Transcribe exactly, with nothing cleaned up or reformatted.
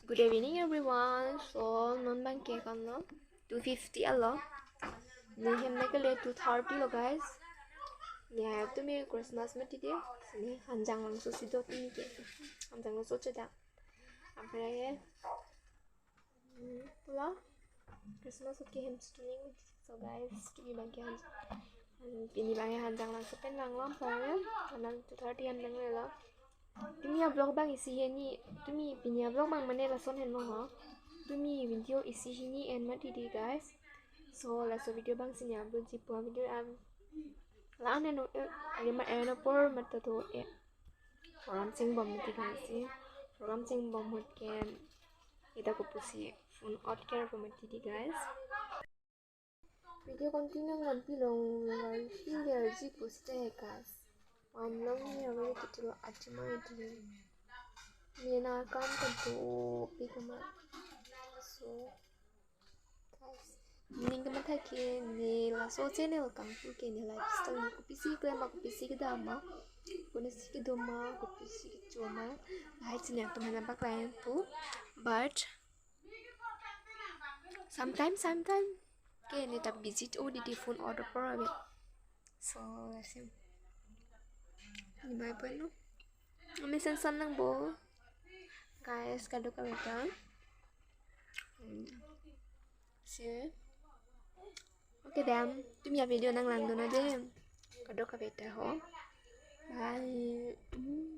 Good evening, everyone. So, non abang ke konlo two fifty alo. Ne hem ne kele two thirty lo, guys. Ne tumi Christmas mati de. Ne hanjanglangso si do tumi ke. Hanjanglangso chedang. Apre ye. Hmm, pulo. Christmas ke hem stuning. So, guys, tumi abang ke han-, pini abang ke hanjanglangso pen vanglo, apre ye. Anang two thirty hanjanglelo. Tumi a-vlog abang isi hini, tumi pini a-vlog abang mane lason henlo ho. Tumi video isi hini en mati di, guys. So, laso video abang si ne upload ji pu a-video am. La-an eno, eh, lima eno apor mata do, eh, program chingbom mati, guys, si. Program chingbom ahut ke ita kopusi phone out ke-er pu mati di, guys. Video continue ngan pilong lagi ya ji puste kas. Wan long ni awal kita lo aji mai di. Mina kam tentu pi kama. So, guys, ning kama tha ke ne laso channel kangpu ke ne lifestyle ne kopisi klem ma, kopisi kedam ma, kopisi kedo ma, kopisi kecho ma. Hai chini atum hana bak lain pu. But sometime, sometime ke ne ta busy o di di phone order por ave. So, lasim. Ni bai pen lo. Ami san san nang bo. Guys, kadokave ta. Hmm. Si. Okay, dam. Tumi a-video nang langdun non de. Kadokave ta ho. Bye. Hmm.